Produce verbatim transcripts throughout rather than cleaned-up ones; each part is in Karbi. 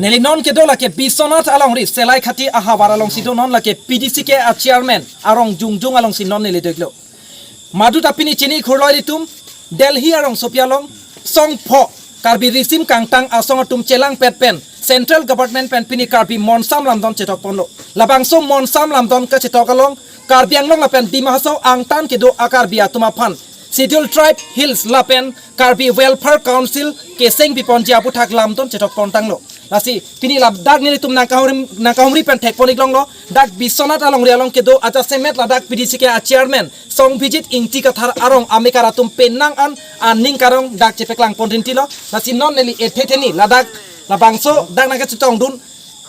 Neli non kedo lake Biswanath alongri, Selaikhati ahavar alongsi do non, lake P D C K a chairman arong jongjong alongsi non neli do-iklo. Maduta pini chini khurlo ilitum, Delhi arongsopi along song pho Karbi risim kangtang asong atum chelangpet pen central government pen pini Karbi monsam lamdon chetok ponlo. Labangso monsam lamdon kachetok along Karbi Anglong lapen Dima Hasao angtan kedo a Karbi atum aphan Scheduled Tribe Hills lapen Karbi Welfare Council keseng piponji aputhak lamdon chetok pontanglo. Lasi pini ladak nelitum nangkahumri, nangkahumri pen thekpon-iklonglo, dak Biswanath alongri along kedo ajasemet ladak P D C K a chairman Songbijit Ingti Kathar arong amekar atum penang an aning karong dak chepeklang pon rintilo. Lasi non neli ethe theni ladak labangso dak nangkachetongdun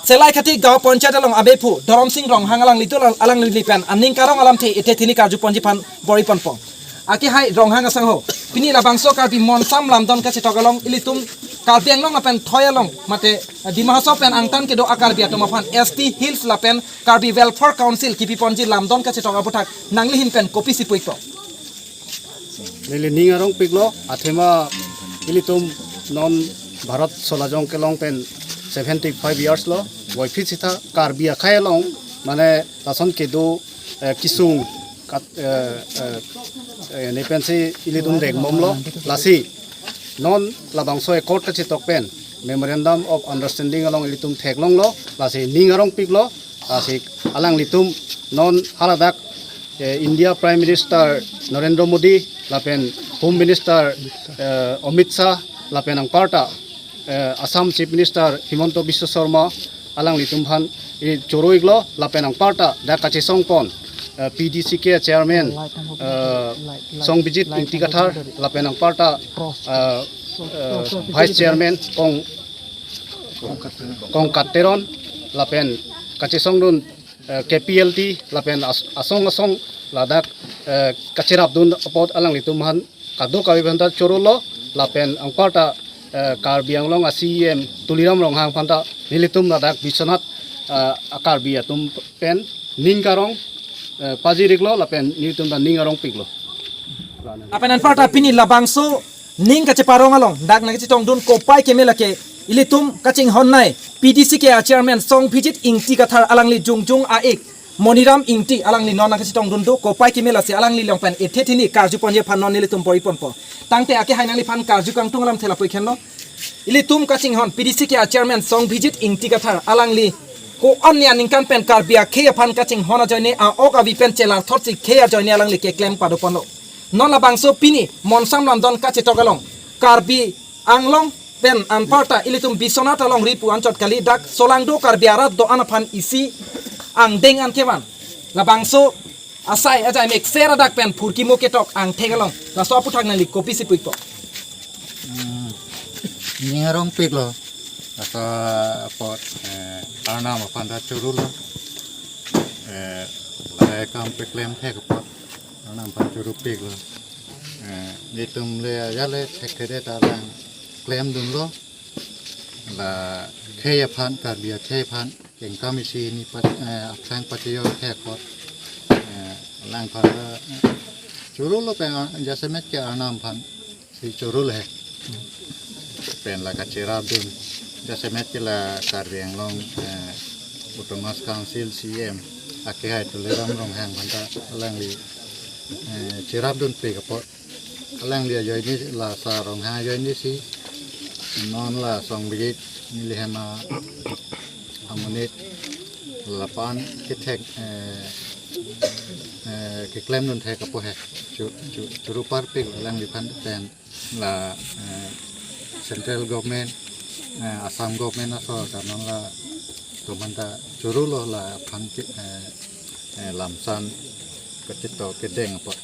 Selaikhati Gaon Panchayat along abephu Dhorom Sing Ronghang alanglitum, alangli pen aning karong alamthe ethe theni karju ponji aphan bor-i ponpo. Akehai Ronghang asangho, pini labangso Karbi monsam lamdon kachetok along ilitum Karbi Anglong lapen thoi along mate Dima Hasao pen angtan kedo a Karbi atum aphan S T Hills lapen Karbi Welfare Council kipi ponji lamdon kachetok aputhak nangli ahin pen kopisi pu-ikpo? Neli ning arongpiklo, athema ilitum non Bharat solajong kelong pen seventy five years lo, voiphit sitha Karbi akhei along, mane lason kedo, eh, kesung kat, eh, eh, eh, nepensi ilitum dengmomlo, lasi non labangso accord kachetok pen Memorandum of Understanding along ilitum theklonglo, lasi ning arongpiklo, lasi alanglitum non haladak, eh, India Prime Minister Narendra Modi lapen Home Minister, eh, Amit Shah lapen anparta, eh, Assam Chief Minister Himanta Biswa Sarma alanglitum aphan ili choro-iklo lapen anparta dak kachesong pon, eh, P D C K chairman, eh, Songbijit Ingti Kathar lapen anparta, eh, eh, vice chairman Kong, Kongkat Teron lapen kachesongdun, eh, K P L T lapen as-, asong asong ladak, eh, kacherapdun apot alanglitum aphan kadokave aphanta chorolo lapen anparta, eh, Karbi Anglong a C E M Tuliram Ronghang aphanta nelitum ladak Biswanath, eh, a Karbi atum pen ning karong, eh, pajir-iklo lapen nelitum ta ning arongpiklo. Lapen anparta pini labangso ning kacheparong along dak nangkachetongdun kopai keme lake ilitum kachinghonnei P D C K a chairman Songbijit Ingti Kathar alangli jongjong a-ik Moniram Ingti alangli non nangkachetongdun do, kopai keme lasi alangli along pen ethe theni karju ponji aphan non nelitum bor-i ponpo. Tangte akehai nangliphan karju kangtung alamthe lapu-ik henlo. Ilitum kachinghon P D C K a chairman Songbijit Ingti Kathar alangli ko-an aningkan pen Karbi akhei aphan kachinghon ajoine, a-ok avi pen chelarthotsi khei ajoine alangli keklem pado ponlo. Non labangso pini monsam lamdon kachetok along Karbi Anglong pen anparta ilitum Biswanath alongri pu anchot kali, dak solangdo Karbi arat do-an aphan isi angdeng an kevan labangso asai ajai mekser adak pen phurkimo ketok angthek along laso aputhak nangli kopisi pu-ikpo? Hmm, ning arongpiklo. Laso apot, eh, Arnam aphanta chorolo. Eh, lahai akam peklem thek apot Arnam aphan choropiklo. Eh, nelitum le ajat le thekthedet alang klemdunlo. La khei aphan, Karbi akhei aphan kengkam isi hini pa-, eh, aphrang pachejor thek apot, eh, alangphan ta, eh, chorolo pen, ah, jasemet ke Arnam aphansi chorolo he. Pen la kacherapdun. Jasemet ke la Karbi Anglong, eh, Autonomous Council C E M akehai Tuliram Ronghang aphanta alangli, eh, cherapdunpik apot alangli ajoinesi, la Sar Ronghang ajoinesi, non la Songbijit neli hem amonit lapu-an kethek, eh, eh, keklemdun thek apot he. Chu-, chu-, choroparpik alangliphan pen la, eh, central government, eh, Assam government aso ta non latum aphanta chorolo, laphan ke, eh, eh, lamsan kachetok kedeng apot.